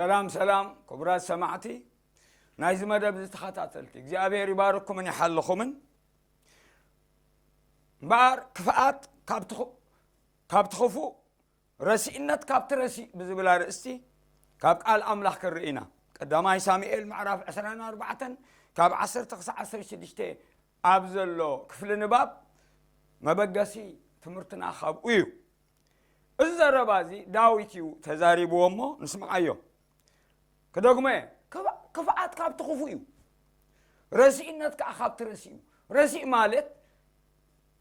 ሰላም ሰላም ክቡራት ሰማዕቲ ናይዚ መደብ ዝተኸታተልቲ እግዚኣብሔር ይባርኩምን ይሓልኹምን። እምበኣር ክፍኣት ካብቲ ኽ- ካብቲ ክፉእ፣ ረሲእነት ካብቲ ረሲእ ብዝብል ኣርእስቲ ካብ ቃል ኣምላኽ ክንርኢ ኢና። ቀዳማይ ሳሙኤል ምዕራፍ ዕስራን ኣርባዕተን ካብ ዓሰርተ ክሳዕ ዓሰርተ ሽዱሽተ ኣብ ዘሎ ክፍሊ ንባብ መበገሲ ትምህርትና ካብኡ እዩ። እዚ ዘረባ እዚ ዳዊት እዩ ተዛሪብዎ እሞ ንስምዓዮ። ክደግሞ እየ። ክፍ- ክፍኣት ካብቲ ክፉእ እዩ፣ ረሲእነት ከዓ ካብቲ ረሲእ እዩ። ረሲእ ማለት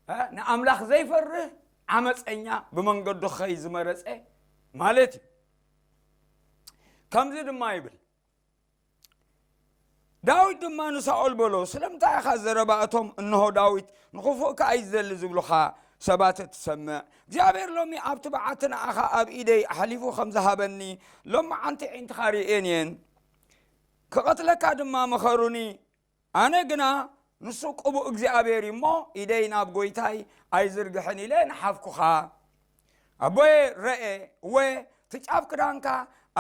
እ፣ ንኣምላኽ ዘይፈርህ ዓመፀኛ፣ ብመንገዱ ክኸይ ዝመረፀ ማለት እዩ። ከምዚ ድማ ይብል፣ ዳዊት ድማ ንሳኦል በሎ፣ ስለምንታይ ኢኻ ዘረባ እቶም እንሆ ዳዊት ንኽፉእ ከኣ እዩ ዝደሊ ዝብሉኻ ሰባት እትሰምዕ? እግዚኣብሔር ሎሚ ኣብቲ በዓቲ ንኣኻ ኣብ ኢደይ ኣሕሊፉ ከም ዝሃበኒ ሎማዓንቲ ዒንትኻ ርእየን እየን። ክቐትለካ ድማ መኸሩኒ። ኣነ ግና ንሱ ቅቡእ እግዚኣብሔር እዩ እሞ ኢደይ ናብ ጐይታይ ኣይዝርግሕን ኢለ ንሓፍኩኻ። ኣቦየ ረኤ፣ እወ፣ እቲ ጫፍ ክዳንካ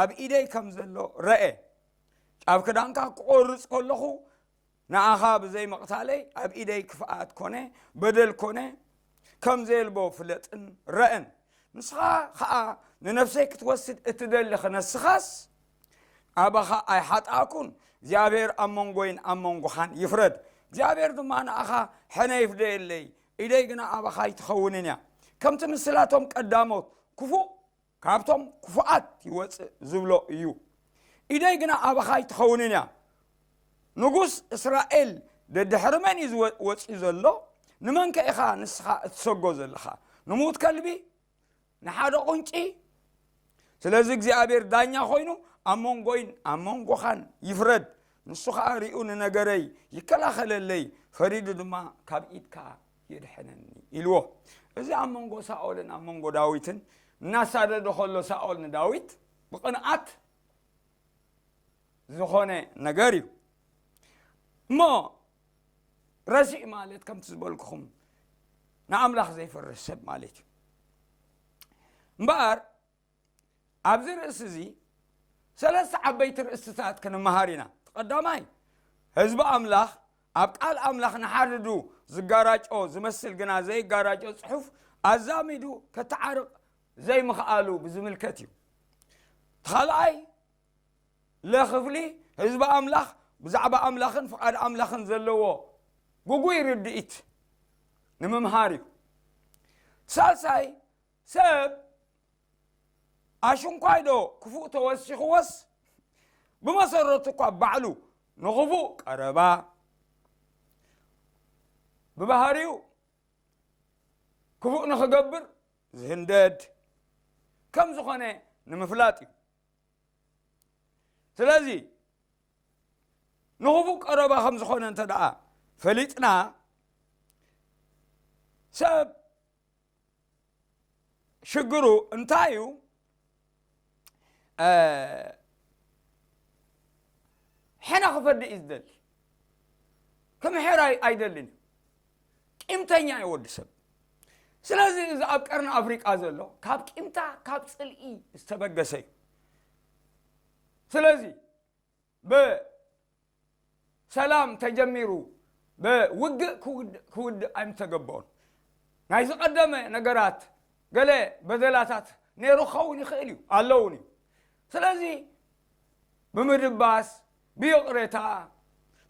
ኣብ ኢደይ ከም ዘሎ ረኤ። ጫፍ ክዳንካ ክቆርጽ ከለኹ ንኣኻ ብዘይ ምቕታለይ ኣብ ኢደይ ክፍኣት ኮነ በደል ኮነ ከም ዘየልቦ ፍለጥን ረእን። ንስኻ ኸኣ ንነፍሰይ ክትወስድ እትደሊ ክነስኻስ ኣባኻ ኣይሓጣእኩን። እግዚኣብሔር ኣብ መንጎይን ኣብ መንጎኻን ይፍረድ። እግዚኣብሔር ድማ ንኣኻ ሕነ ይፍደየለይ፣ ኢደይ ግና ኣባኻ ኣይትኸውንን እያ። ከምቲ ምስላቶም ቀዳሞት ክፉእ ካብቶም ክፉኣት ይወፅእ ዝብሎ እዩ። ኢደይ ግና ኣባኻ ኣይትኸውንን እያ። ንጉስ እስራኤል ደድሕሪ መን እዩ ዝወ- ወፅዩ ዘሎ? ንመን ከ ኢኻ ንስኻ እትሰጎ ዘለኻ? ንምዉት ከልቢ? ንሓደ ቁንጪ? ስለዚ እግዚኣብሔር ዳኛ ኮይኑ ኣብ መንጎይን ኣብ መንጎኻን ይፍረድ። ንሱ ኸኣ ሪኡ ንነገረይ ይከላኸለለይ፣ ፈሪዱ ድማ ካብ ኢድካ የድሕነኒ ኢልዎ። እዚ ኣብ መንጎ ሳኦልን ኣብ መንጎ ዳዊትን እናሳደዶ ከሎ ሳኦል ንዳዊት ብቕንኣት ዝኾነ ነገር እዩ። እሞ ረሲእ ማለት ከምቲ ዝበልኩኹም ንኣምላኽ ዘይፈርህ ሰብ ማለት እዩ። እምበኣር ኣብዚ ርእሲ እዚ ሰለስተ ዓበይቲ ርእስታት ክንመሃር ኢና። እቲ ቀዳማይ፣ ህዝቢ ኣምላኽ ኣብ ቃል ኣምላኽ ንሓድዱ ዝጋራጮ ዝመስል ግና ዘይጋራጮ ጽሑፍ ኣዛሚዱ ከተዓርቕ ዘይምኽኣሉ ብዝምልከት እዩ። እቲ ካልኣይ ለክፍሊ፣ ህዝቢ ኣምላኽ ብዛዕባ ኣምላኽን ፍቓድ ኣምላኽን ዘለዎ ግጉይ ርድኢት ንምምሃር እዩ። ሳልሳይ፣ ሰብ ኣሽንኳይ ዶ ክፉእ ተወሲኽዎስ ብመሰረቱ እኳ ባዕሉ ንኽፉእ ቀረባ፣ ብባህሪኡ ክፉእ ንኽገብር ዝህንደድ ከም ዝኾነ ንምፍላጥ እዩ። ስለዚ ንኽፉእ ቀረባ ከም ዝኾነ እንተ ደኣ ፈሊጥና፣ ሰብ ሽግሩ እንታይ እዩ? እ፣ ሕነ ክፈዲ እዩ ዝደሊ። ክምሕር ኣይ- ኣይደልን እዩ። ቂምተኛ እዩ ወዲ ሰብ። ስለዚ እዚ ኣብ ቀርኒ ኣፍሪቃ ዘሎ ካብ ቂምታ ካብ ጽልኢ ዝተበገሰ እዩ። ስለዚ ብሰላም ተጀሚሩ ብውግእ ክውድ- ክውድእ ኣይምተገበኦን። ናይ ዝቐደመ ነገራት ገለ በደላታት ነይሩ ክኸውን ይኽእል እዩ፣ ኣለውን እዩ። ስለዚ ብምድባስ፣ ብይቕሬታ፣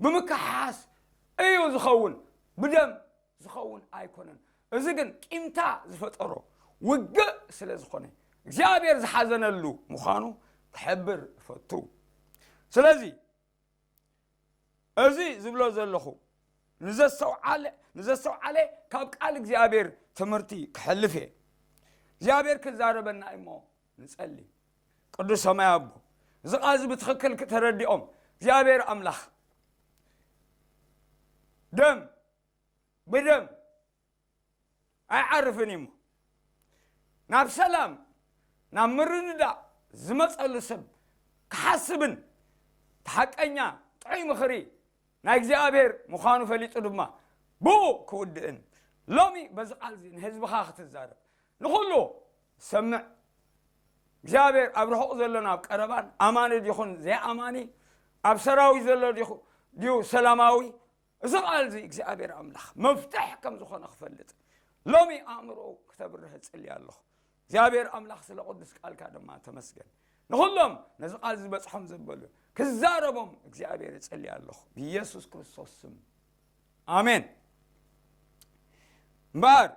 ብምክሓስ እዩ ዝኸውን፣ ብደም ዝኸውን ኣይኮነን። እዚ ግን ቂምታ ዝፈጠሮ ውግእ ስለ ዝኾነ እግዚኣብሔር ዝሓዘነሉ ምዃኑ ክሕብር እፈቱ። ስለዚ እዚ ዝብሎ ዘለኹ ንዘስተውዓለ ንዘስተውዓለ ካብ ቃል እግዚኣብሔር ትምህርቲ ክሕልፍ እየ። እግዚኣብሔር ክዛረበና እሞ ንጸሊ። ቅዱስ ሰማይ ኣቦ፣ እዚ ቃል እዚ ብትኽክል ተረዲኦም እግዚኣብሔር ኣምላኽ ደም ብደም ኣይዓርፍን እዩ እሞ ናብ ሰላም ናብ ምርድዳእ ዝመጸሉ ሰብ ክሓስብን እቲ ሓቀኛ ጥዑይ ምኽሪ ናይ እግዚኣብሔር ምዃኑ ፈሊጡ ድማ ብኡ ክውድእን ሎሚ በዚ ቃል እዚ ንህዝብኻ ክትዛረብ ንኹሉ ዝሰምዕ እግዚኣብሔር ኣብ ርሑቕ ዘሎን ኣብ ቀረባን፣ ኣማኒ ዲኹን ዘይኣማኒ፣ ኣብ ሰራዊት ዘሎ ዲኹ ድዩ ሰላማዊ፣ እዚ ቃል እዚ እግዚኣብሔር ኣምላኽ መፍትሕ ከም ዝኾነ ክፈልጥ ሎሚ ኣእምሮ ክተብርህ እጽሊ ኣለኹ። እግዚኣብሔር ኣምላኽ ስለ ቅዱስ ቃልካ ድማ ተመስገን። ንኹሎም ነዚ ቃል ዝበጽሖም ዘበሉ ክዛረቦም እግዚኣብሔር እጽሊ ኣለኹ ብኢየሱስ ክርስቶስ ስም፣ ኣሜን። እምበኣር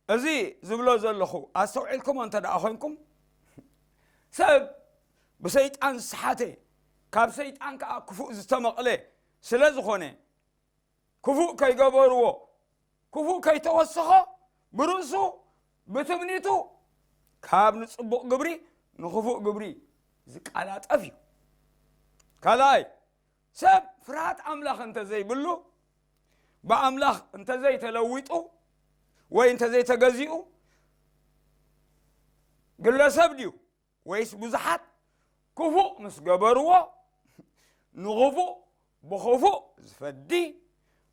እዚ ዝብሎ ዘለኹ ኣስተውዒልኩሞ እንተ ደኣ ኮይንኩም፣ ሰብ ብሰይጣን ዝሰሓተ፣ ካብ ሰይጣን ከኣ ክፉእ ዝተመቕለ ስለ ዝኾነ፣ ክፉእ ከይገበርዎ፣ ክፉእ ከይተወሰኾ፣ ብርእሱ ብትምኒቱ ካብ ንጽቡቕ ግብሪ ንኽፉእ ግብሪ ዝቀላጠፍ እዩ። ካልኣይ፣ ሰብ ፍርሃት ኣምላኽ እንተ ዘይብሉ፣ ብኣምላኽ እንተ ዘይተለዊጡ ወይ እንተ ዘይተገዚኡ፣ ግለሰብ ድዩ ወይስ ብዙሓት ክፉእ ምስ ገበርዎ፣ ንኽፉእ ብኽፉእ ዝፈዲ፣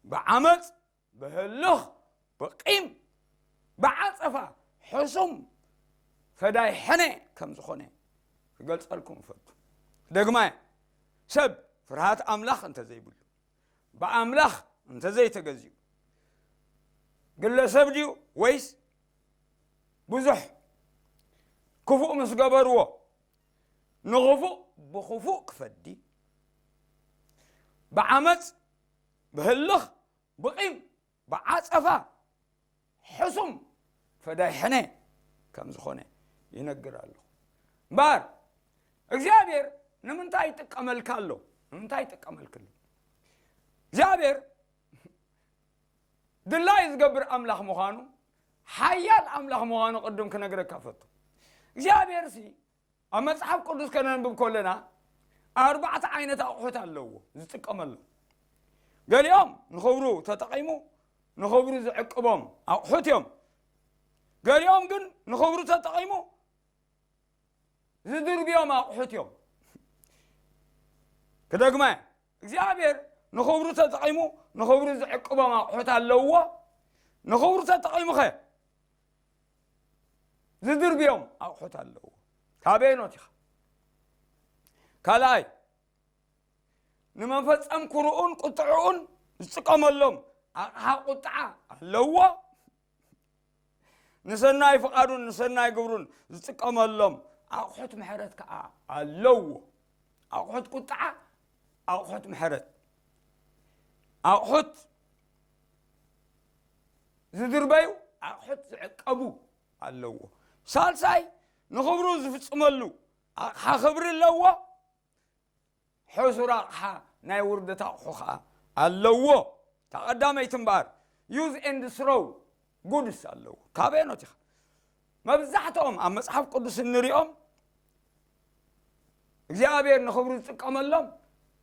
ብዓመፅ፣ ብህልኽ፣ ብቂም፣ ብዓጸፋ፣ ሕሱም፣ ፈዳይ ሕነ ከም ዝኾነ ክገልጸልኩም እፈቱ። ደግማይ፣ ሰብ ፍርሃት ኣምላኽ እንተ ዘይብሉ፣ ብኣምላኽ እንተ ዘይተገዚኡ፣ ግለሰብ ድዩ ወይስ ብዙሕ ክፉእ ምስ ገበርዎ፣ ንኽፉእ ብኽፉእ ክፈዲ፣ ብዓመፅ፣ ብህልኽ፣ ብቂም፣ ብዓጸፋ፣ ሕሱም፣ ፈዳይ ሕነ ከም ዝኾነ ይነግር ኣለኹ። እምበኣር እግዚኣብሔር ንምንታይ ይጥቀመልካ ኣሎ? ንምንታይ ይጥቀመልክ ኣሎ? እግዚኣብሔር ድላይ ዝገብር ኣምላኽ ምዃኑ፣ ሓያል ኣምላኽ ምዃኑ ቅድም ክነግረካ ፈቱ። እግዚኣብሔር ሲ ኣብ መጽሓፍ ቅዱስ ከነንብብ ከለና ኣርባዕተ ዓይነት ኣቑሑት ኣለዎ ዝጥቀመሎም። ገሊኦም ንኽብሩ ተጠቒሙ ንኽብሩ ዝዕቅቦም ኣቑሑት እዮም። ገሊኦም ግን ንኽብሩ ተጠቒሙ ዝድርብዮም ኣቑሑት እዮም። ክደግመ፣ እግዚኣብሔር ንኽብሩ ተጠቒሙ ንኽብሩ ዝዕቅቦም ኣቑሑት ኣለዎ። ንኽብሩ ተጠቒሙኸ ዝድርብዮም ኣቑሑት ኣለዎ። ካበየኖት ኢኻ? ካልኣይ፣ ንመፈጸም ኩርኡን ቁጥዕኡን ዝጥቀመሎም ኣቕሓ ቁጥዓ ኣለዎ። ንሰናይ ፍቓዱን ንሰናይ ግብሩን ዝጥቀመሎም ኣቑሑት ምሕረት ከዓ ኣለዎ። ኣቑሑት ቁጥዓ፣ ኣቑሑት ምሕረት፣ ኣቑሑት ዝድርበዩ፣ ኣቑሑት ዝዕቀቡ ኣለዎ። ሳልሳይ፣ ንኽብሩ ዝፍጽመሉ ኣቕሓ ክብሪ ኣለዎ። ሕሱር ኣቕሓ ናይ ውርደት ኣቑሑ ኸዓ ኣለዎ። እታ ቀዳመይቲ እምበኣር use and throw goods ኣለዎ። ካበየኖት ኢኻ? መብዛሕትኦም ኣብ መጽሓፍ ቅዱስ እንሪኦም እግዚኣብሔር ንኽብሩ ዝጥቀመሎም፣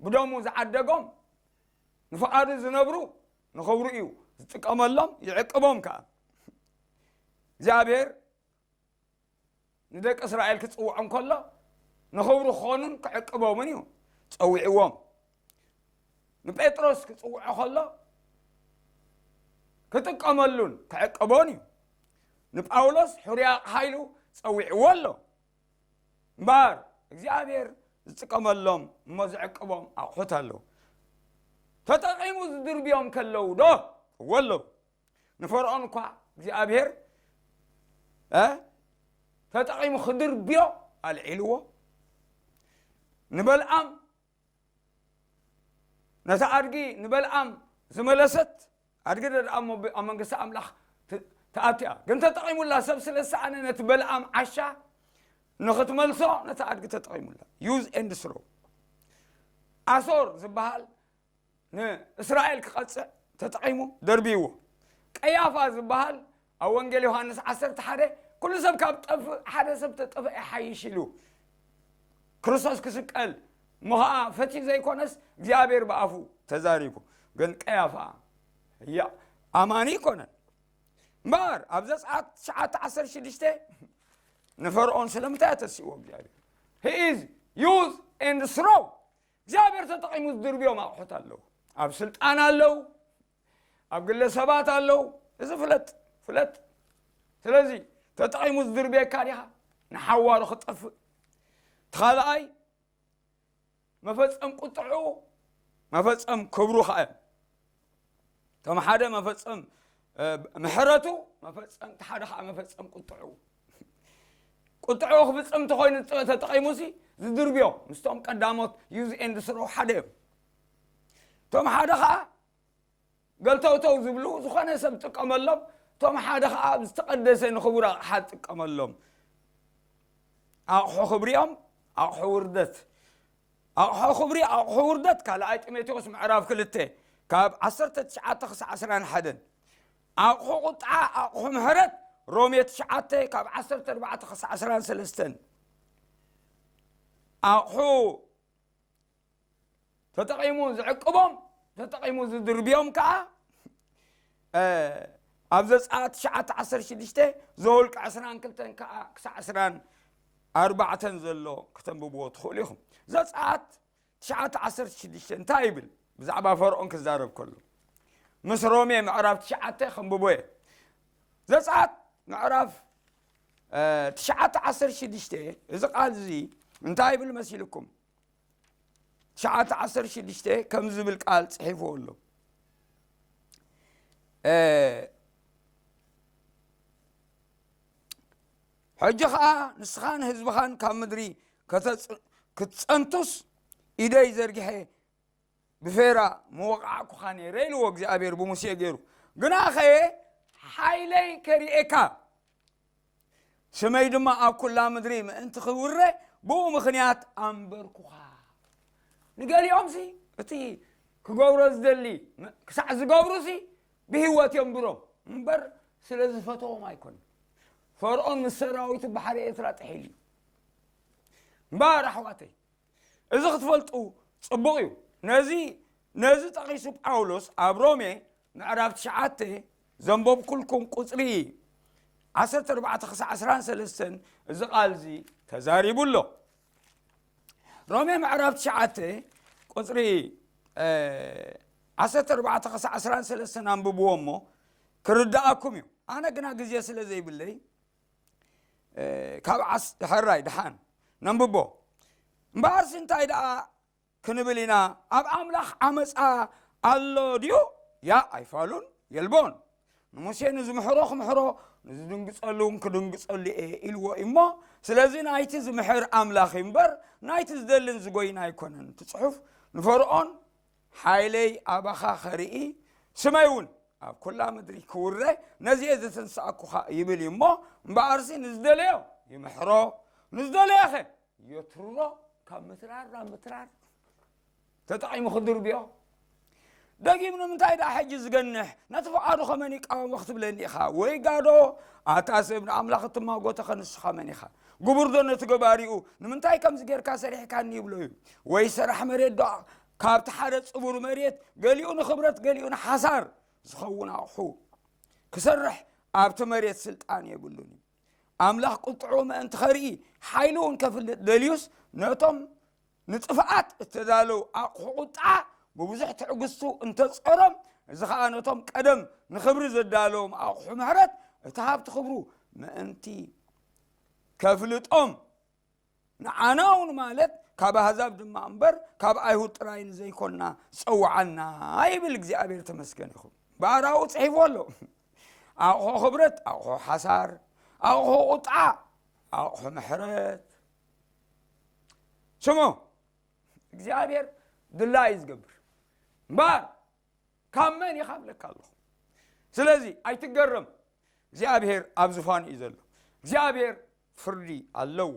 ብደሙ ዝዓደጎም፣ ንፍቓዱ ዝነብሩ ንኽብሩ እዩ ዝጥቀመሎም፣ ይዕቅቦም ከኣ። እግዚኣብሔር ንደቂ እስራኤል ክጽውዖም ከሎ ንኽብሩ ክኾኑን ክዕቅቦምን እዩ ጸዊዕዎም። ንጴጥሮስ ክጽውዖ ከሎ ክጥቀመሉን ክዕቅቦን እዩ። ንጳውሎስ ሕሩይ ኣቕሓ ኢሉ ጸዊዕዎ ኣሎ። እምበኣር እግዚኣብሔር ዝጥቀመሎም እሞ ዝዕቅቦም ኣቑሑት ኣለዉ። ተጠቒሙ ዝድርብዮም ከለዉ ዶ? እወ ኣለዉ። ንፈርዖን እኳ እግዚኣብሔር እ ተጠቒሙ ክድርብዮ ኣልዒልዎ። ንበልዓም፣ ነታ ኣድጊ ንበልዓም ዝመለሰት ኣድጊ ዶ ደኣ እሞ ብ-፣ ኣብ መንግስቲ ኣምላኽ ት-፣ ትኣቱ እያ። ግን ተጠቒሙላ፣ ሰብ ስለ ዝሰኣነ ነቲ በልዓም ዓሻ ንኽትመልሶ ነታ ኣድጊ ተጠቒሙላ። Use and throw። ኣሶር ዝበሃል ንእስራኤል ክቐጽዕ ተጠቒሙ ደርብይዎ። ቀያፋ ዝበሃል ኣብ ወንጌል ዮሃንስ ዓሰርተ ሓደ፣ "ኩሉ ሰብ ካብ ጠፍእ ሓደ ሰብ ተጠፍአ ይሓይሽ" ኢሉ ክርስቶስ ክስቀል እሞ ኸዓ ፈትዩ ዘይኮነስ እግዚኣብሔር ብኣፉ ተዛሪቡ። ግን ቀያፋ፣ ያ፣ ኣማኒ ኣይኮነን። እምበኣር ኣብ ዘጸኣት ትሽዓተ ዓሰርተ ሽዱሽተ ንፈርዖን ስለምንታይ ኣተስእዎ እግዚኣብሔር? He is use and throw። እግዚኣብሔር ተጠቒሙ ዝድርብዮም ኣቑሑት ኣለዉ። ኣብ ስልጣን ኣለዉ፣ ኣብ ግለሰባት ኣለዉ። እዚ ፍለጥ፣ ፍለጥ። ስለዚ ተጠቒሙ ዝድርብየካ ዲኻ? ንሓዋሩ ክጠፍእ፣ እቲ ካልኣይ መፈጸም ቁጥዑ፣ መፈጸም ክብሩ ኸኣ እዮም። እቶም ሓደ መፈጸም፣ እ፣ ምሕረቱ፣ መፈጸም፣ እቲ ሓደ ኸኣ መፈጸም ቁጥዑ። ቁጥዑ ክፍጽም እንተኾይኑ ተጠቒሙሲ ዝድርብዮ ምስቶም ቀዳሞት ዩዝ ኤንድ ስሮ ሓደ እዮም። እቶም ሓደ ኸኣ ገልተውተው ዝብሉ ዝኾነ ሰብ ጥቀመሎም፣ እቶም ሓደ ኸዓ ዝተቐደሰ ንኽቡር ኣቕሓ ጥቀመሎም። ኣቕሑ ክብሪኦም፣ ኣቕሑ ውርደት። ኣቕሑ ክብሪ፣ ኣቕሑ ውርደት፣ ካልኣይ ጢሞቴዎስ ምዕራፍ ክልተ ካብ ዓሰርተ ትሽዓተ ክሳዕ ዕስራን ሓደን። ኣቕሑ ቁጥዓ፣ ኣቕሑ ምሕረት፣ ሮሜ ትሽዓተ ካብ ዓሰርተ ኣርባዕተ ክሳዕ ዕስራን ሰለስተን። ኣቕሑ ተጠቒሙ ዝዕቅቦም፣ ተጠቒሙ ዝድርብዮም ከዓ፣ እ፣ ኣብ ዘጸኣት ትሽዓተ ዓሰርተ ሽዱሽተ፣ ዘውልቅ ዕስራን ክልተን ከዓ ክሳዕ ዕስራን ኣርባዕተን ዘሎ ክተንብብዎ ትኽእሉ ኢኹም። ዘጸኣት ትሽዓተ ዓሰርተ ሽዱሽተ እንታይ ይብል? ብዛዕባ ፈርዖን ክዛረብ ከሎ፣ ምስ ሮሜ ምዕራፍ ትሽዓተ ከንብቦ እየ። ዘጸኣት ምዕራፍ፣ እ፣ ትሽዓተ ዓሰርተ ሽዱሽተ፣ እዚ ቃል እዚ እንታይ ይብል መሲልኩም? ትሽዓተ ዓሰርተ ሽዱሽተ ከም ዝብል ቃል ጽሒፍዎ ኣሎ። እ፣ ሕጂ ኸኣ ንስኻን ህዝብኻን ካብ ምድሪ ከተጽ-፣ ክትጸንቱስ ኢደይ ዘርጊሐ ብፌራ ምወቓዕኩኻ ነይረ ኢልዎ እግዚኣብሔር ብሙሴ ገይሩ። ግናኸ ሓይለይ ከርእየካ፣ ስመይ ድማ ኣብ ኩላ ምድሪ ምእንቲ ክውረ ብኡ ምኽንያት ኣንበርኩኻ። ንገሊኦምሲ እቲ ክገብሮ ዝደሊ ም-፣ ክሳዕ ዝገብሩሲ ብህይወት የንብሮም እምበር ስለ ዝፈተዎም ኣይኮነን። ፈርዖን ምስ ሰራዊቱ ባሕሪ ኤርትራ ጥሒሉ እዩ። እምበኣር ኣሕዋተይ፣ እዚ ክትፈልጡ ጽቡቕ እዩ። ነዚ፣ ነዚ ጠቒሱ ጳውሎስ ኣብ ሮሜ ምዕራፍ ትሽዓተ ዘንበብኩልኩም ቁጽሪ ዓሰርተ ኣርባዕተ ክሳዕ ዕስራን ሰለስተን እዚ ቃል እዚ ተዛሪቡ ኣሎ። ሮሜ ምዕራፍ ትሽዓተ ቁጽሪ፣ እ፣ ዓሰርተ ኣርባዕተ ክሳዕ ዕስራን ሰለስተን ኣንብብዎ እሞ ክርድኣኩም እዩ። ኣነ ግና ግዜ ስለ ዘይብለይ፣ እ፣ ካብ ዓስ-፣ ሕራይ ደሓን ነንብቦ። እምበኣርሲ እንታይ ደኣ ክንብል ኢና? ኣብ ኣምላኽ ዓመጻ ኣሎ ድዩ? ያ ኣይፋሉን የልቦን። ንሙሴ ንዝምሕሮ ክምሕሮ፣ ንዝድንግጸሉ እውን ክድንግጸሉ እየ ኢልዎ እዩ እሞ፣ ስለዚ ናይቲ ዝምሕር ኣምላኽ እዩ እምበር፣ ናይቲ ዝደልን ዝጎይን ኣይኮነን። እቲ ጽሑፍ ንፈርዖን ሓይለይ ኣባኻ ኸርኢ፣ ስመይ እውን ኣብ ኩላ ምድሪ ክውረ፣ ነዚ እየ ዘተንስኣኩኻ ይብል እዩ እሞ፣ እምበኣርሲ ንዝደለዮ ይምሕሮ፣ ንዝደለዮኸ የትርሮ፣ ካብ ምትራር ናብ ምትራር ተጠቒሙ ክድርብዮ። ደጊም ንምንታይ ደኣ ሕጂ ዝገንሕ? ነቲ ፍቓዱ ከመን ይቃወሞ ክትብለኒ ኢኻ? ወይ ጋዶ፣ ኣታ ሰብ ንኣምላኽ እትማጎተኸ ንስኻ መን ኢኻ? ግቡር ዶ ነቲ ገባሪኡ፣ ንምንታይ ከምዚ ጌርካ ሰሪሕካኒ ይብሎ እዩ? ወይ ሰራሕ መሬት ዶ ካብቲ ሓደ ጽቡር መሬት ገሊኡ ንኽብረት ገሊኡ ንሓሳር ዝኸውን ኣቑሑ ክሰርሕ ኣብቲ መሬት ስልጣን የብሉን እዩ። ኣምላኽ ቁጥዑ ምእንቲ ኸርኢ ሓይሉ እውን ከፍልጥ ደልዩስ ነቶም ንጥፍኣት እተዳለዉ ኣቑሑ ቁጥዓ ብብዙሕ ትዕግስቱ እንተጾሮም፣ እዚ ኸኣ ነቶም ቀደም ንኽብሪ ዘዳለዎም ኣቑሑ ምሕረት እቲ ሃብቲ ክብሩ ምእንቲ ከፍልጦም ንዓና እውን ማለት ካብ ኣህዛብ ድማ እምበር ካብ ኣይሁድ ጥራይ ንዘይኮንና ዝጸውዓና ይብል እግዚኣብሔር ተመስገን ይኹን። ብኣራኡ ጽሒፉ ኣሎ። ኣቕሑ ክብረት፣ ኣቕሑ ሓሳር፣ ኣቕሑ ቁጥዓ፣ ኣቕሑ ምሕረት። ስሙ እግዚኣብሔር ድላ እዩ ዝገብር። እምበር ካብ መን ኢኻ እብለካ ኣለኹ። ስለዚ ኣይትገረም። እግዚኣብሔር ኣብ ዝፋኑ እዩ ዘሎ። እግዚኣብሔር ፍርዲ ኣለዎ።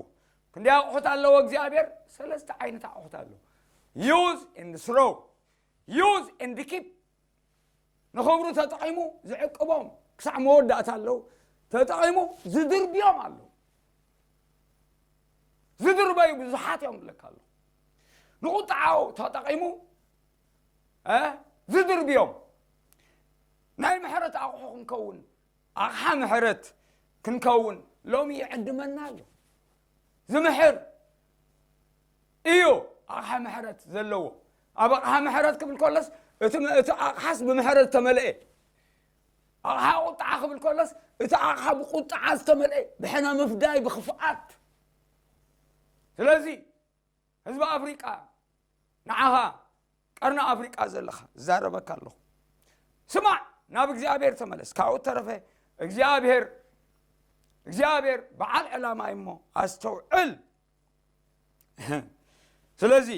ክንደይ ኣቑሑት ኣለዎ እግዚኣብሔር? ሰለስተ ዓይነት ኣቑሑት ኣለዎ። Use and throw. Use and keep. ንኽብሩ ተጠቒሙ ዝዕቅቦም ክሳዕ መወዳእታ ኣለዉ። ተጠቒሙ ዝድርብዮም ኣለዉ። ዝድርበዩ ብዙሓት እዮም እብለካ ኣለኹ። ንቑጥዓኡ ተጠቒሙ፣ እ፣ ዝድርብዮም ናይ ምሕረት ኣቑሑ ክንከውን፣ ኣቕሓ ምሕረት ክንከውን ሎሚ ይዕድመና ኣሎ። ዝምሕር እዩ ኣቕሓ ምሕረት ዘለዎ። ኣብ ኣቕሓ ምሕረት ክብል ከሎስ እቲ ም-፣ እቲ ኣቕሓስ ብምሕረት ዝተመልአ። ኣቕሓ ቁጥዓ ክብል ከሎስ እቲ ኣቕሓ ብቁጥዓ ዝተመልአ፣ ብሕነ ምፍዳይ፣ ብኽፍኣት ስለዚ ህዝቢ ኣፍሪቃ፣ ንዓኻ ቀርኒ ኣፍሪቃ ዘለኻ ዝዛረበካ ኣለኹ፣ ስማዕ፣ ናብ እግዚኣብሔር ተመለስ። ካብኡ ተረፈ እግዚኣብሔር እግዚኣብሔር በዓል ዕላማ እዩ እሞ ኣስተውዕል። ስለዚ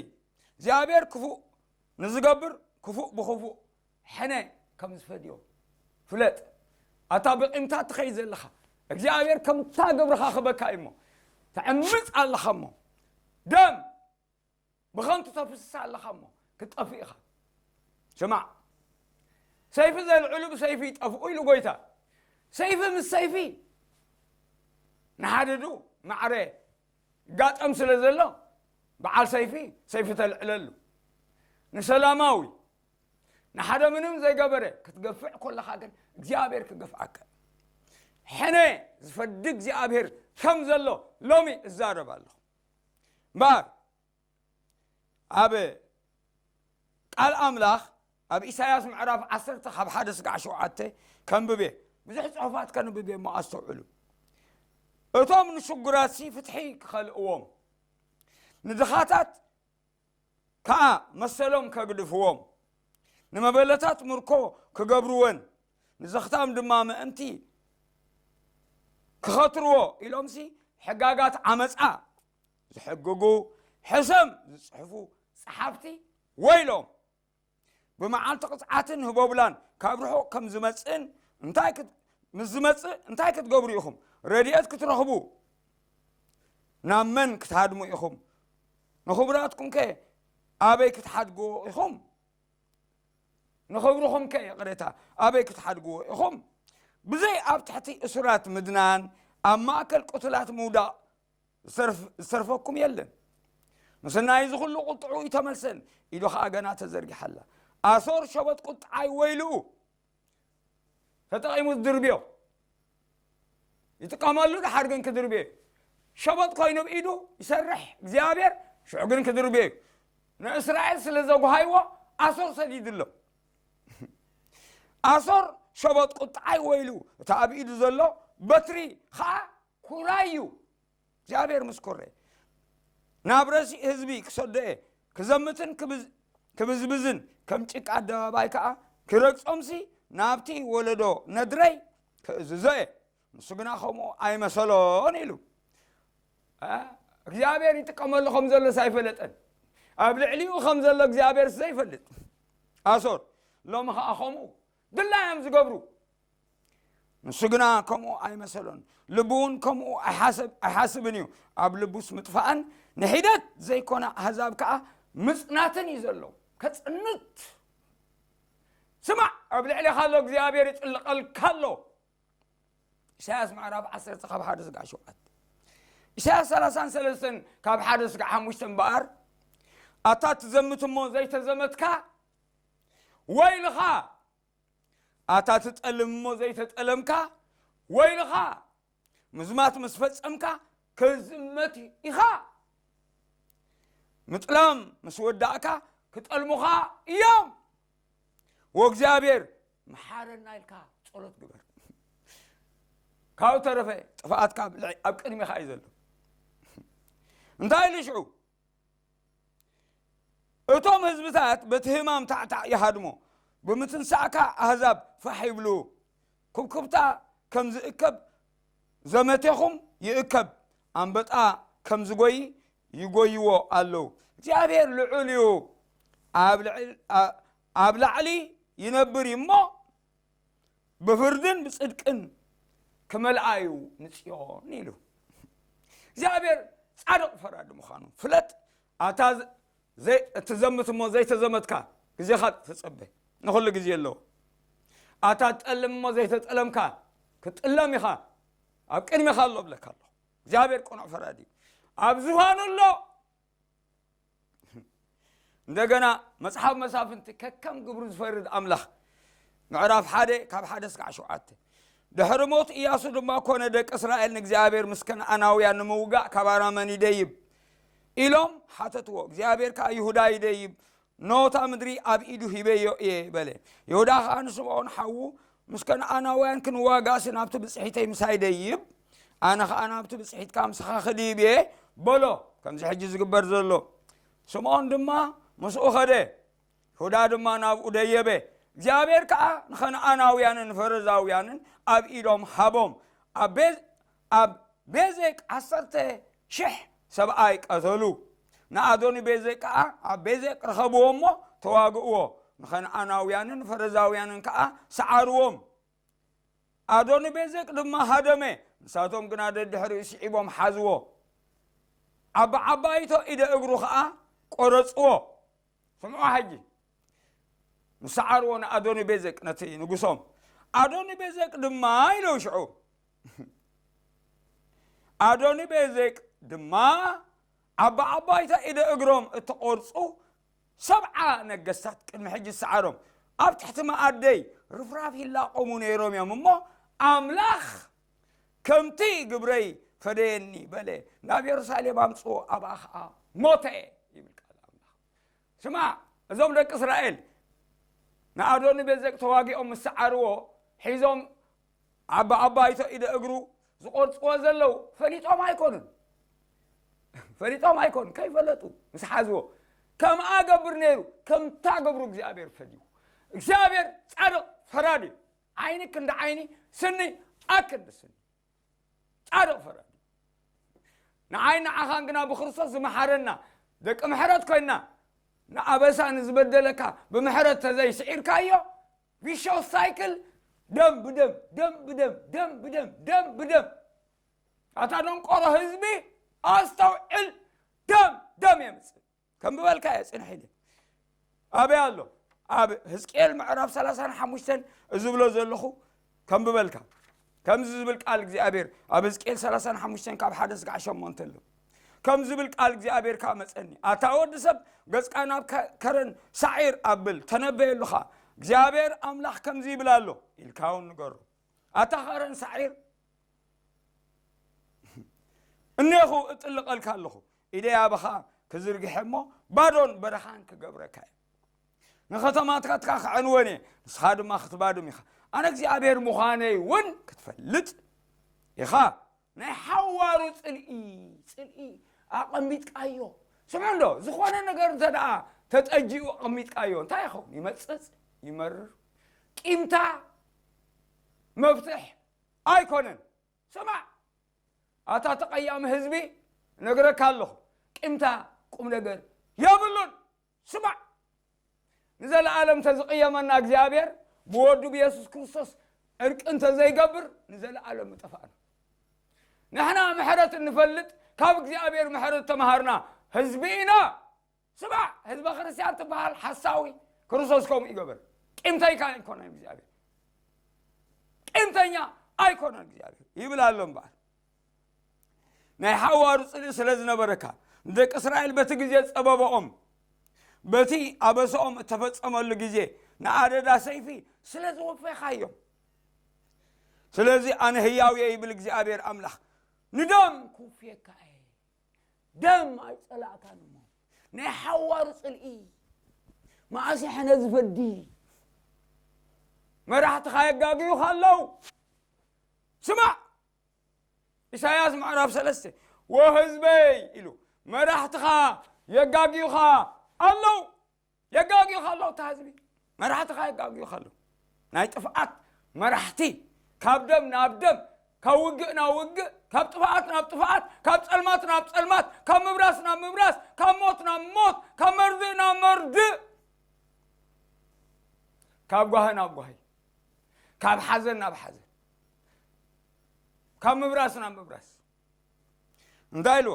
እግዚኣብሔር ክፉእ ንዝገብር ክፉእ ብኽፉእ ሕነ ከም ዝፈድዮ ፍለጥ። ኣታ ብቂምታ ትኸይድ ዘለኻ እግዚኣብሔር ከምታ ግብርኻ ክበካ እዩ እሞ፣ ተዕምፅ ኣለኻ እሞ፣ ደም ብኸንቱ ተፍስስ ኣለኻ እሞ ክትጠፍእ ኢኻ። ስማዕ፣ ሰይፊ ዘልዕሉ ብሰይፊ ይጠፍኡ ኢሉ ጎይታ። ሰይፊ ምስ ሰይፊ ንሓድዱ ማዕረ ጋጠም ስለ ዘሎ፣ በዓል ሰይፊ ሰይፊ ተልዕለሉ። ንሰላማዊ፣ ንሓደ ምንም ዘይገበረ ክትገፍዕ ከለኻ ግን እግዚኣብሔር ክገፍዓካ። ሕነ ዝፈዲ እግዚኣብሔር ከም ዘሎ ሎሚ እዛረብ ኣለኹ። እምበኣር ኣብ ቃል ኣምላኽ ኣብ ኢሳያስ ምዕራፍ ዓሰርተ ካብ ሓደ ስጋዕ ሸውዓተ ከንብብ እየ። ብዙሕ ጽሑፋት ከንብብ እየ እሞ ኣስተውዕሉ። እቶም ንሽጉራትሲ ፍትሒ ክኸልእዎም፣ ንድኻታት ከኣ መሰሎም ከግድፍዎም፣ ንመበለታት ምርኮ ክገብርወን፣ ንዘኽታም ድማ ምእንቲ ክኸትርዎ ኢሎምሲ ሕጋጋት ዓመጻ ዝሕግጉ ሕሰም ዝጽሕፉ ጸሓፍቲ ወይሎም። ብመዓልቲ ቅጽዓትን ህቦብላን ካብ ርሑቕ ከም ዝመጽእን እንታይ ክት-፣ ምስ ዝመጽእ እንታይ ክትገብሩ ኢኹም? ረድኤት ክትረኽቡ ናብ መን ክትሃድሙ ኢኹም? ንኽቡራትኩም ከ ኣበይ ክትሓድግዎ ኢኹም? ንኽብርኹም ከ ይቕሬታ ኣበይ ክትሓድግዎ ኢኹም? ብዘይ ኣብ ትሕቲ እሱራት ምድናን ኣብ ማእከል ቅቱላት ምውዳቕ ዝተርፍ-፣ ዝተርፈኩም የለን። ምስናይ እዚ ኩሉ ቁጥዑ ይተመልሰን፣ ኢዱ ኸኣ ገና ተዘርጊሓላ። ኣሶር ሸበጥ ቁጥዓይ ወይልኡ ተጠቒሙ ዝድርብዮ ይጥቀመሉ፣ ድሓር ግን ክድርብዮ እዩ። ሸበጥ ኮይኑ ብኢዱ ይሰርሕ እግዚኣብሔር፣ ሽዑ ግን ክድርብዮ እዩ። ንእስራኤል ስለ ዘጉሃይዎ ኣሶር ሰዲድሎም። ኣሶር ሸበጥ ቁጥዓይ ወይሉ፣ እቲ ኣብ ኢዱ ዘሎ በትሪ ኸኣ ኩራይ እዩ። እግዚኣብሔር ምስ ኮረ ናብ ረሲእ ህዝቢ ክሰዶ እየ፣ ክዘምትን ክብዝ-፣ ክብዝብዝን ከም ጭቃ ኣደባባይ ከኣ ክረግጾምሲ ናብቲ ወለዶ ነድረይ ክእዝዞ እየ። ንሱ ግና ከምኡ ኣይመሰሎን ኢሉ። እ? እግዚኣብሔር ይጥቀመሉ ከም ዘሎስ ኣይፈለጠን። ኣብ ልዕሊኡ ከም ዘሎ እግዚኣብሔር ዘይፈልጥ ኣሶር ሎሚ ኸኣ ከምኡ ድላዮም ዝገብሩ። ንሱ ግና ከምኡ ኣይመሰሎን፣ ልቡ እውን ከምኡ ኣይሓሰብ-፣ ኣይሓስብን እዩ። ኣብ ልቡስ ምጥፋእን ንሒደት ዘይኮነ ኣህዛብ ከኣ ምጽናትን እዩ ዘሎ። ከጽንት። ስማዕ፣ ኣብ ልዕሌኻ ኣሎ እግዚኣብሔር ይጥልቐልካ ኣሎ። ኢሳያስ ምዕራፍ ዓሰርተ ካብ ሓደ ስጋዕ ሸውዓተ። ኢሳያስ ሰላሳን ሰለስተን ካብ ሓደ ስጋዕ ሓሙሽተ እምበኣር፣ ኣታ ትዘምት እሞ ዘይተዘመትካ ወይልኻ፣ ኣታ ትጠልም እሞ ዘይተጠለምካ ወይልኻ፣ ምዝማት ምስ ፈጸምካ ክዝመት ኢኻ። ምጥላም ምስ ወዳእካ ክጠልሙኻ እዮም። ወእግዚኣብሔር መሓረና ኢልካ ጸሎት ግበር። ካብኡ ተረፈ ጥፍኣትካ ኣብ ልዕ-፣ ኣብ ቅድሜኻ እዩ ዘሎ። እንታይ ኢሉ ሽዑ? እቶም ህዝብታት በቲ ህማም ታዕታዕ ይሃድሞ፣ ብምትንሳእካ ኣህዛብ ፋሕ ይብሉ። ኩብኩብታ ከም ዝእከብ ዘመቴኹም ይእከብ፣ ኣንበጣ ከም ዝጎይ ይጎይዎ ኣለዉ። እግዚኣብሔር ልዑል እዩ፣ ኣብ ልዕል-፣ ኣ-፣ ኣብ ላዕሊ ይነብር እዩ እሞ፣ ብፍርድን ብጽድቅን ክመልኣ እዩ ንጽዮን ኢሉ። እግዚኣብሔር ጻድቕ ፈራዲ ምዃኑ ፍለጥ። ኣታ ዘ-፣ ዘይ-፣ እትዘምት እሞ ዘይተዘመትካ ግዜኻ ተጸበ። ንኹሉ ግዜ ኣለዎ። ኣታ ትጠልም እሞ ዘይተጠለምካ ክትጥለም ኢኻ። ኣብ ቅድሜኻ ኣሎ እብለካ ኣለኹ። እግዚኣብሔር ቅኑዕ ፈራዲ እዩ። ኣብ ዝፋኑ ኣሎ። እንደገና መጽሓፍ መሳፍንቲ ከከም ግብሩ ዝፈርድ ኣምላኽ። ምዕራፍ ሓደ ካብ ሓደ እስካዕ ሸውዓተ። ድሕሪ ሞት ኢያሱ ድማ ኮነ፣ ደቂ እስራኤል ንእግዚኣብሔር ምስ ከነኣናውያን ንምውጋእ ካብ ኣራመን ይደይብ ኢሎም ሓተትዎ። እግዚኣብሔር ከኣ ይሁዳ ይደይብ፣ ነታ ምድሪ ኣብ ኢዱ ሂበዮ እየ በለ። ይሁዳ ከኣ ንስምዖን ሓዉ፣ ምስ ከነኣናውያን ክንዋጋእሲ ናብቲ ብጽሒተይ ምሳይ ደይብ፣ ኣነ ኸኣ ናብቲ ብጽሒትካ ምሳኻ ክድይብ እየ በሎ። ከምዚ ሕጂ ዝግበር ዘሎ። ስምዖን ድማ ምስኡ ኸደ፣ ይሁዳ ድማ ናብኡ ደየበ። እግዚኣብሔር ከኣ ንኸነኣናውያንን ንፈረዛውያንን ኣብ ኢዶም ሃቦም። ኣብ ቤ-፣ ኣብ ቤዜቅ ዓሰርተ ሽሕ ሰብኣይ ቀተሉ። ንኣዶኒ ቤዜቅ ከኣ ኣብ ቤዜቅ ረኸብዎ እሞ ተዋግእዎ። ንኸነኣናውያንን ንፈረዛውያንን ከኣ ሰዓርዎም። ኣዶኒ ቤዜቅ ድማ ሃደመ። ንሳቶም ግና ደድሕሪኡ ስዒቦም ሓዝዎ። ዓባዓባይቶ ኢደ እግሩ ኸኣ ቆረጽዎ። ስምዑ ሕጂ። ምስ ሰዓርዎ ንኣዶኒ ቤዜቅ ነቲ ንጉሶም። ኣዶኒ ቤዜቅ ድማ ኢለው ሽዑ። ኣዶኒ ቤዜቅ ድማ ዓባዓባይቶ ኢደ እግሮም እትቆርጹ ሰብዓ ነገስታት ቅድሚ ሕጂ ዝሰዓሮም ኣብ ትሕቲ መኣደይ ርፍራፍ ይላቆሙ ነይሮም እዮም እሞ፣ ኣምላኽ ከምቲ ግብረይ ፈደየኒ በለ። ናብ የሩሳሌም ኣምጽዎ፣ ኣብኣ ኸኣ ሞተ ይብል ቃል ኣምላኽ። ስማ፣ እዞም ደቂ እስራኤል ንኣዶኒ ቤዜቅ ተዋጊኦም ምስ ሰዓርዎ፣ ሒዞም ዓባዓባይቶ ኢደ እግሩ ዝቆርጽዎ ዘለዉ ፈሊጦም ኣይኮኑን። ፈሊጦም ኣይኮኑን፣ ከይፈለጡ ምስ ሓዝዎ። ከምኣ ገብር ነይሩ፣ ከምታ ገብሩ እግዚኣብሔር ፈድዩ። እግዚኣብሔር ጻድቕ ፈራዲ እዩ። ዓይኒ ክንዲ ዓይኒ፣ ስኒ ኣክንዲ ስኒ። ጻድቕ ፈራዲ። ንዓይ ንዓኻን ግና ብክርስቶስ ዝመሓረና ደቂ ምሕረት ኮይንና፣ ንኣበሳ ንዝበደለካ ብምሕረት ተዘይስዒርካዮ፣ ቪሸስ ሳይክል፣ ደም ብደም፣ ደም ብደም፣ ደም ብደም፣ ደም ብደም። ኣታ ደንቆሮ ህዝቢ፣ ኣስተውዕል፣ ደም ደም የምጽእ። ከም ብበልካ እየ ጽንሕ ኢለ። ኣበይ ኣሎ? ኣብ ህዝቅኤል ምዕራፍ ሰላሳን ሓሙሽተን እዚ ዝብሎ ዘለኹ ከም ብበልካ። ከምዚ ዝብል ቃል እግዚኣብሔር ኣብ ህዝቅኤል ሰላሳን ሓሙሽተን ካብ ሓደ ስጋዕ ሸሞንተ ኣሎ። ከም ዝብል ቃል እግዚኣብሔር ከኣ መጸኒ። ኣታ ወዲ ሰብ፣ ገጽካ ናብ ከ-፣ ከረን ሳዒር ኣብል፣ ተነበየሉ ኸኣ። እግዚኣብሔር ኣምላኽ ከምዚ ይብል ኣሎ ኢልካ እውን ንገሮ። ኣታ ከረን ሳዒር፣ እኔኹ እጥልቐልካ ኣለኹ። ኢደይ ኣባኻ ክዝርግሐ እሞ ባዶን በረኻን ክገብረካ እየ። ንኸተማታትካ ክዕንወን እየ፣ ንስኻ ድማ ክትባድም ኢኻ። ኣነ እግዚኣብሔር ምዃነይ እውን ክትፈልጥ ኢኻ። ናይ ሓዋሩ ጽልኢ፣ ጽልኢ ኣቐሚጥካዮ። ስምዑ እንዶ፣ ዝኾነ ነገር እንተ ደኣ ተጠጂኡ ኣቐሚጥካዮ፣ እንታይ ይኸውን? ይመጽጽ፣ ይመርር። ቂምታ መፍትሕ ኣይኮነን። ስማዕ፣ ኣታ ተቐያሚ ህዝቢ፣ እነግረካ ኣለኹ፣ ቂምታ ቁም ነገር የብሉን። ስማዕ፣ ንዘለኣለም ተዝቕየመና እግዚኣብሔር ብወዱ ብየሱስ ክርስቶስ ዕርቂ እንተዘይገብር፣ ንዘለኣለም ምጠፋእና። ንሕና ምሕረት እንፈልጥ፣ ካብ እግዚኣብሔር ምሕረት ተማሃርና ህዝቢ ኢና። ስማዕ፣ ህዝበ ክርስቲያን ትበሃል ሓሳዊ፣ ክርስቶስ ከምኡ ይገበር። ቂምተኛ ኣይኮነን እግዚኣብሔር። ቂምተኛ ኣይኮነን እግዚኣብሔር ይብል ኣሎ እምበኣር። ናይ ሓዋሩ ጽልኢ ስለ ዝነበረካ፣ ንደቂ እስራኤል በቲ ግዜ ጸበባኦም፣ በቲ ኣበሳኦም እተፈጸመሉ ግዜ ንኣደዳ ሰይፊ ስለ ዝወፈኻዮም። ስለዚ ኣነ ህያው እየ ይብል እግዚኣብሔር ኣምላኽ፣ ንደም ክውፍየካ እየ። ደም ኣይጸላእካን እሞ፣ ናይ ሓዋሩ ጽልኢ መኣስ ይሕነ ዝፈዲ። መራሕትኻ የጋግዩኻ ኣለዉ። ስማዕ፣ ኢሳያስ ምዕራፍ ሰለስተ፣ "ወህዝበይ" ኢሉ፣ "መራሕትኻ የጋግዩኻ ኣለዉ። የጋግዩኻ ኣለዉ፣ እታ ህዝቢ፣ መራሕትኻ የጋግዩኻ ኣለዉ። ናይ ጥፍኣት መራሕቲ፣ ካብ ደም ናብ ደም፣ ካብ ውግእ ናብ ውግእ፣ ካብ ጥፍኣት ናብ ጥፍኣት፣ ካብ ጸልማት ናብ ጸልማት፣ ካብ ምብራስ ናብ ምብራስ፣ ካብ ሞት ናብ ሞት፣ ካብ መርድእ ናብ መርድእ፣ ካብ ጓሂ ናብ ጓሂ፣ ካብ ሓዘን ናብ ሓዘን፣ ካብ ምብራስ ናብ ምብራስ." እንታይ ኢልዎ?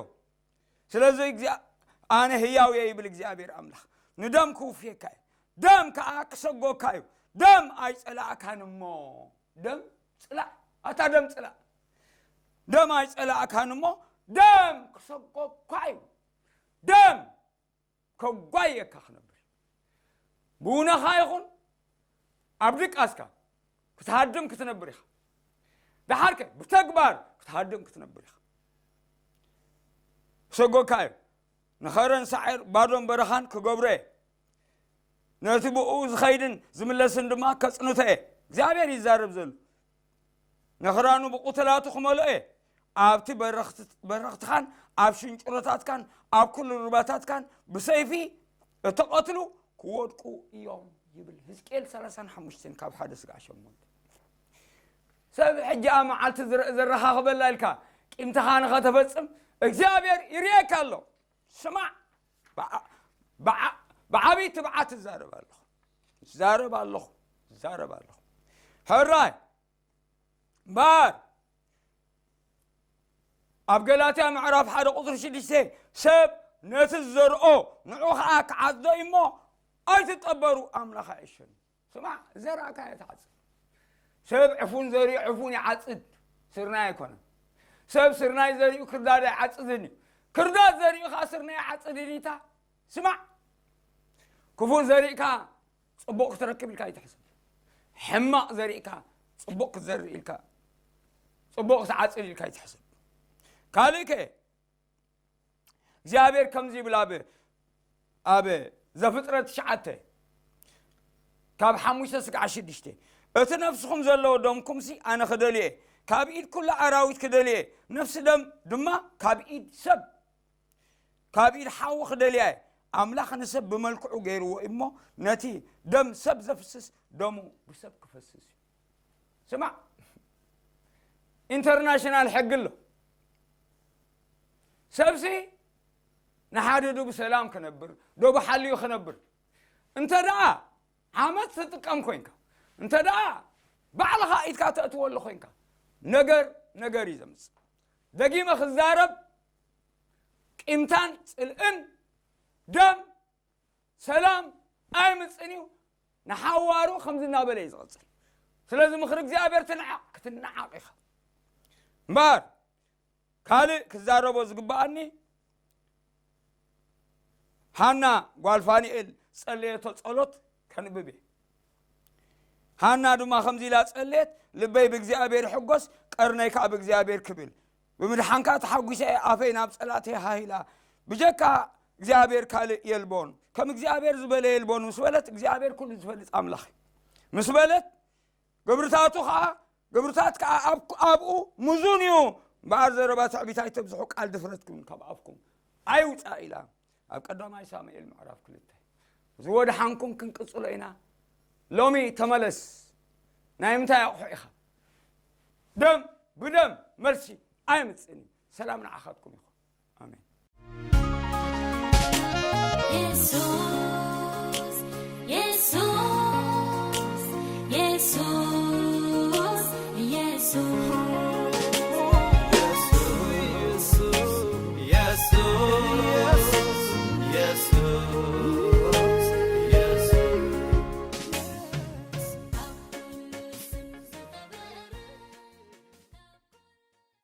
ስለዚ እግዚኣብ-፣ ኣነ ህያው እየ ይብል እግዚኣብሔር ኣምላኽ። ንደም ክውፍየካ እዩ፣ ደም ከኣ ክሰጎካ እዩ። ደም ኣይጸላእካን እሞ፣ ደም ጽላእ፣ ኣታ ደም ጽላእ። ደም ኣይጸላእካን እሞ፣ ደም ክሰጎካ እዩ። ደም ከጓየካ ክነብር እዩ። ብውነኻ ይኹን ኣብ ድቃስካ ክትሃድም ክትነብር ኢኻ። ደሓርከ ብተግባር ክትሃድም ክትነብር ኢኻ። ክሰጎካ እዩ። ንኸረን ሳዕር ባዶን በረኻን ክገብሮ እየ። ነቲ ብኡ ዝኸይድን ዝምለስን ድማ ከጽንቶ እየ። እግዚኣብሔር ይዛረብ ዘሎ። ነኽራኑ ብቁትላቱ ክመልኦ እየ። ኣብቲ በረኽትኻን ኣብ ሽንጭሮታትካን ኣብ ኩሉ ሩባታትካን ብሰይፊ እተቐትሉ ክወድቁ እዮም ይብል ህዝቅኤል ሰላሳን ሓሙሽተን ካብ ሓደ ስጋዕ ሸሞንተ። ሰብ ሕጂ ኣብ መዓልቲ ዝረ- ዘረኻኽበላ ኢልካ ቂምታኻ ንኸተፈጽም እግዚኣብሔር ይርእየካ ኣሎ። ስማዕ፣ ብዓ- ብዓ- ብዓብዪ ትብዓት እዛረብ ኣለኹ እዛረብ ኣለኹ እዛረብ ኣለኹ። ሕራይ እምበኣር ኣብ ገላትያ ምዕራፍ ሓደ ቁፅሪ ሽዱሽተ ሰብ ነቲ ዝዘርኦ ንዑ ከዓ ክዓፅዶ እዩ እሞ ኣይትጠበሩ ኣምላኽ ኣይሸኑ። ስማዕ፣ ዘራእካ እየ ትዓፅድ። ሰብ ዕፉን ዘሪኡ ዕፉን ይዓፅድ፣ ስርናይ ኣይኮነን። ሰብ ስርናይ ዘሪኡ ክርዳድ ኣይዓፅድን እዩ። ክርዳድ ዘሪኡ ከዓ ስርናይ ኣይዓፅድን እዩ። ስማዕ፣ ክፉእ ዘሪእካ ፅቡቕ ክትረክብ ኢልካ ኣይትሕሰብ። ሕማቕ ዘሪእካ ፅቡቕ ክትዘርእ ኢልካ ፅቡቕ ክትዓፅድ ኢልካ ኣይትሕሰብ። ካልእ ከ እግዚኣብሔር ከምዚ ይብል ኣብ ኣብ ዘፍጥረት ትሽዓተ ካብ ሓሙሽተ ስጋዕ ሽዱሽተ፣ እቲ ነፍስኹም ዘለዎ ደምኩምሲ ኣነ ክደልየ ካብ ኢድ ኩሉ ኣራዊት ክደልየ፣ ነፍሲ ደም ድማ ካብ ኢድ ሰብ ካብ ኢድ ሓዊ ክደልያ እየ። ኣምላኽ ንሰብ ብመልክዑ ገይርዎ እሞ ነቲ ደም ሰብ ዘፍስስ ደሙ ብሰብ ክፈስስ እዩ። ስማዕ፣ ኢንተርናሽናል ሕጊ ኣሎ። ሰብሲ ንሓድዱ ብሰላም ክነብር ደቡ ሓልዩ ክነብር እንተ ደኣ ዓመት ትጥቀም ኮንካ እንተ ደኣ ባዕልኻ ኢድካ ተእትወሉ ኮንካ ነገር ነገር እዩ ዘምፅእ። ደጊመ ክዛረብ ቂምታን ፅልእን ደም ሰላም ኣይምፅን እዩ። ንሓዋሩ ከምዚ እናበለ እዩ ዝቐፅል። ስለዚ ምኽሪ እግዚኣብሔር ትንዓቕ ክትንዓቕ ኢኻ እምበር ካልእ ክዛረቦ ዝግበኣኒ ሃና ጓል ፋኒኤል ዝጸለየቶ ጸሎት ከንብብ እየ። ሃና ድማ ከምዚ ኢላ ጸለየት፣ ልበይ ብእግዚኣብሔር ይሕጎስ፣ ቀርነይ ከኣ ብእግዚኣብሔር ክብል። ብምድሓንካ ተሓጒሰ እየ፣ ኣፈይ ናብ ጸላእተይ ሃሂላ። ብጀካ እግዚኣብሔር ካልእ የልቦን፣ ከም እግዚኣብሔር ዝበለ የልቦን ምስ በለት፣ እግዚኣብሔር ኩሉ ዝፈልጥ ኣምላኽ እዩ ምስ በለት፣ ግብርታቱ ኸዓ ግብርታት ከኣ ኣብ ኣብኡ ምዙን እዩ። እምበኣር ዘረባ ትዕቢት ኣይተብዝሑ፣ ቃል ድፍረት ግን ካብ ኣፍኩም ኣይውጻእ ኢላ ኣብ ቀዳማይ ሳሙኤል ምዕራፍ ክልተ። ዝወድሓንኩም ክንቅጽሎ ኢና። ሎሚ ተመለስ። ናይ ምንታይ ኣቑሑ ኢኻ? ደም ብደም መልሲ ኣይምጽእን እዩ። ሰላም ንዓኻትኩም ይኹን። ኣሜን። የሱስ የሱስ የሱስ የሱስ